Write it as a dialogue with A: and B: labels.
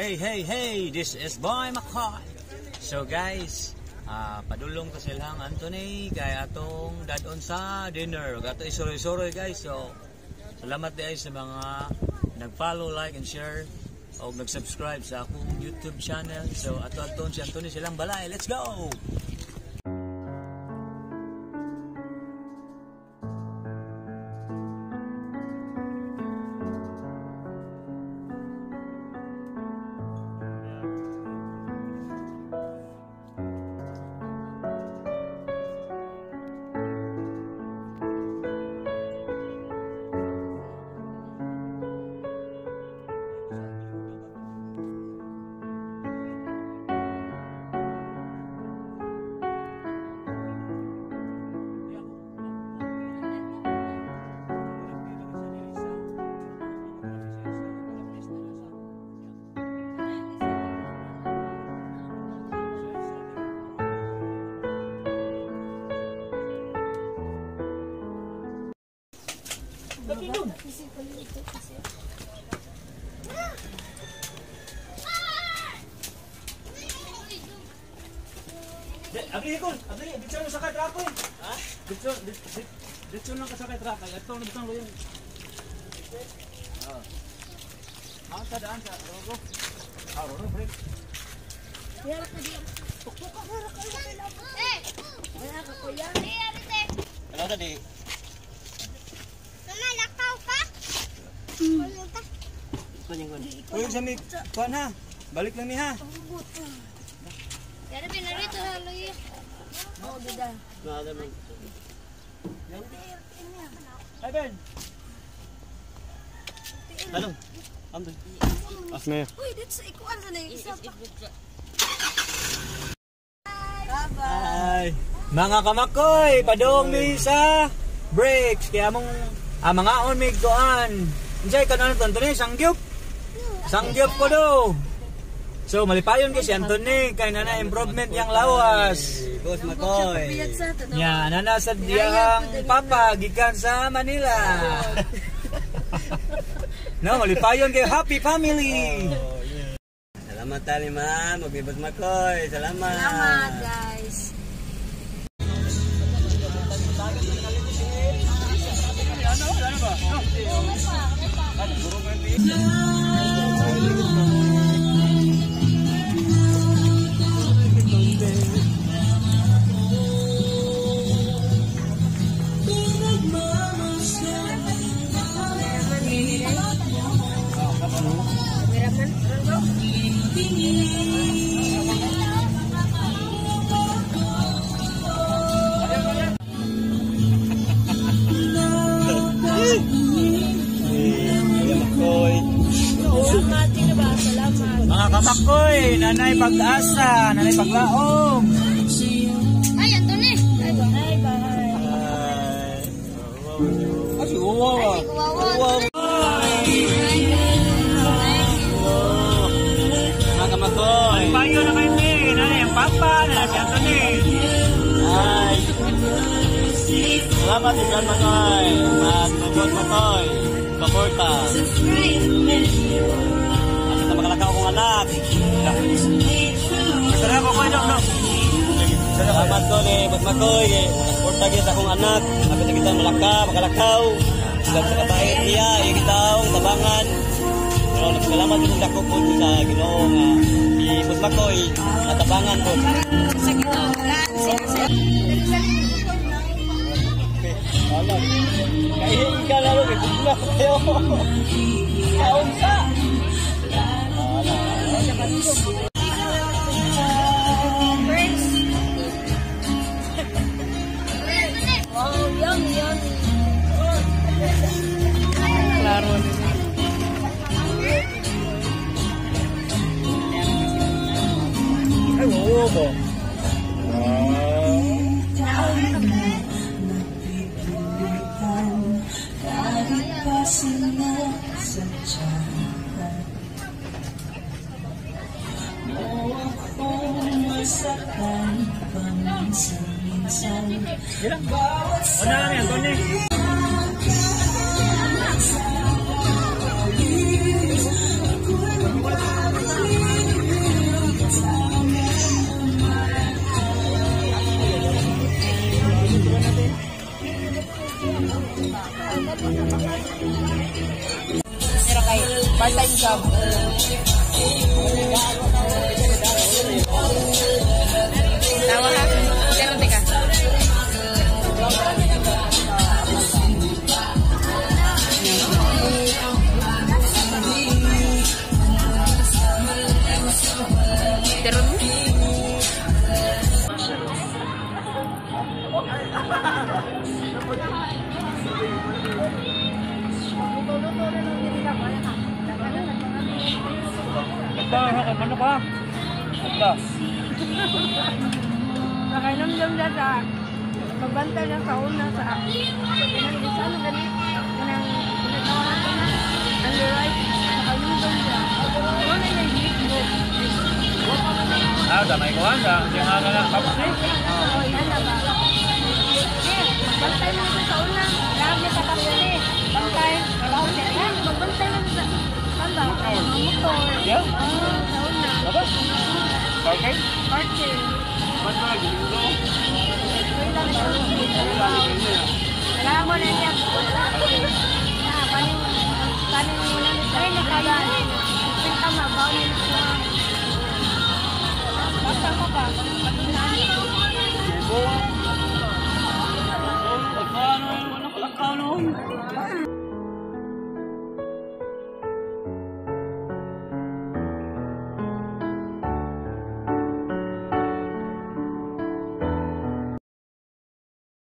A: Hey, hey, hey! This is Boy McCoy. So guys, padulong ka silang Anthony kay atong dadon sa dinner. Ug ato isuroy-suroy guys. So salamat di ay sa mga nag-follow, like and share o nag-subscribe sa akong YouTube channel. So ato aton si Anthony silang balay. Let's go! Abli ko, abli, dito lang sakay truck ko. Ha? Dito dito lang kasakay truck ay ato na bitang loyan. Ah. Ah, sa daan sa rogo. Ah, rogo break.
B: Eh!
A: Ano ta di?
B: Mama, lakaw ka?
A: Uy, sa mi kuan ha. Balik lang ni ha.
B: Yara, pinarito na luyo.
A: Hi Ben. Ano? Ando. Asme.
B: Uy, dito sa ikuan sa na yung isa pa.
A: Ay, mga kamakoy, padung mi sa breaks kaya mong mga on mig kuan. Unsay kanon to Anthony sangyup? Sangyup ko do. So malipayon kay si Anthony kay nana improvement yang lawas.
C: Boss Makoy.
A: Nya nana sa diyang papa gikan sa Manila. No, malipayon kay happy family.
C: Salamat tani ma'am, magbibot Makoy. Salamat.
B: Salamat, guys.
C: Makoy.
A: Mga kamakoy, nanay pag-asa, nanay paglaom.
B: Ay, Anthony! Ay, bye. Bye.
A: Ay, uwaw.
B: Ay, kuwawa.
C: Mga kamakoy.
A: Payo na kayo ni, nanay ang papa, nanay si Anthony.
C: Ay. Salamat Isan Makoy. At Boss Makoy. Suporta. At sa makalakaw kong anak.
A: Sarap ko kayo, no?
C: Salamat ko ni Boss Makoy. Suporta kita sa akong anak. Kapit na kita malaka, makalakaw. Hanggang sa kabait niya, iya kita ang tabangan. Pero nagpasalamat jud dako po sa Ginoo nga si Boss Makoy natabangan po.
B: Sa Ginoo, siya.
C: Kahihin ka lalo, kay bugla kayo. Kaunsa!
B: First. Wow, yummy, yummy.
D: Klaro.
A: Ay, oo ko. Una lang yan, Tony.
D: Pero kay part-time job. Tawa ha? Pero teka. Pero mo?
A: Ito, ano ka? Ito.
B: Nakainamdam siya sa pagbantay niya sa una sa kanang ano gani kanang pinagawa na under right nakainamdam siya. Wala na yung gitbo.
A: Ah, damay ko sa yung nga lang kapsi.
B: Oo, yan na ba? Eh, magbantay lang siya sa una. Lagi sa kapsi. Bantay. Eh, magbantay lang siya sa kanda. Mga motor.
A: Yeah.
B: Oo, sa una.
A: Tapos? Parking?
B: Parking.
A: Ba't mo naglulo?
B: Kailangan mo na niya. Ah, kaning kaning muna ni ay nakaya. Pinta ma ba ni siya. Basta ko pa.
A: Pagkano, ano kalakaw noon?